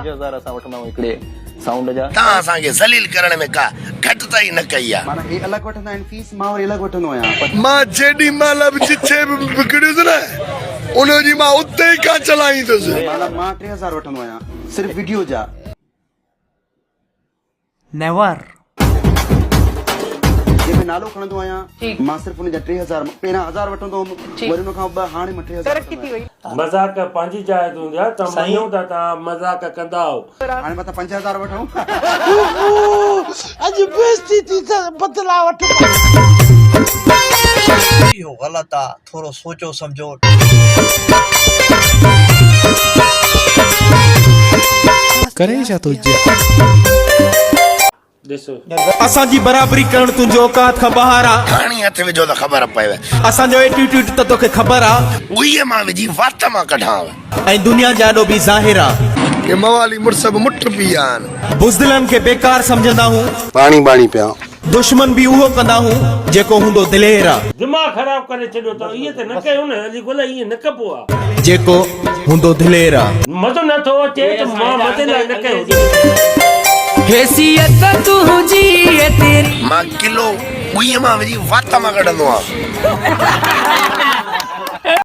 5000 اسان وٺندا آهيون هڪڙي سائونڊ جا. توهان اسان کي ذليل ڪرڻ ۾ ڪا گهٽتائي نه ڪئي آ. معنيٰ هي الڳ وٺندا آهن فيس مان وري الڳ وٺندو آهيان. مان جيڏي مهل به جٿي به وڪڻيس نه ان جي مان اتي ئي کان چلائيندس. معنيٰ مان 3000 وٺندو آهيان صرف وڊيو جا. نيور. جنهن ۾ نالو کڻندو آهيان مان صرف ان جا 3000 پهريان هزار وٺندو هوم وري ان کان ٻه هاڻي مان 3000 ترقي ٿي وئي. مذاق پنهنجي جاء تي هوندي آهي توهان مڃون ٿا توهان مذاق ڪندا آهو. هاڻي مان ته 5000 وٺون. اڄ بيستي ٿي ته بدلا وٺ. اهو غلط آ ٿورو سوچو سمجهو. ڪرين ڇا ٿو جي. ڏسو. اسان جي برابري ڪرڻ تنهنجي اوقات کان ٻاهر آ. کاڻي هٿ وجهو ته خبر پوي. اسان جو ايٽيٽيوڊ ته توکي خبر آ. ڳوهيء مان وجهي وات مان ڪڍانء. ۽ دنيا جي آڏو به ظاهر آ. ڪي موالي مڙس به مٺ پيا آهن. بزدلن کي بيڪار سمجهندا هون. پاڻي ٻاڻي پيان. دشمن به اهو ڪندا هون جيڪو هوندو دلير آ. دماغ خراب ڪري ڇڏيو اٿو ائين ته نه ڪيو نه علي گل ائين نه ڪبو آ. جيڪو هوندو دلير آ. مزو نه ٿو اچي ته مان مزي لاء نه ڪيو. حيثيت تنهنجي ايتري. مان ڪلو ڳوهيء مان وجهي وات مان ڪڍندو آهيان.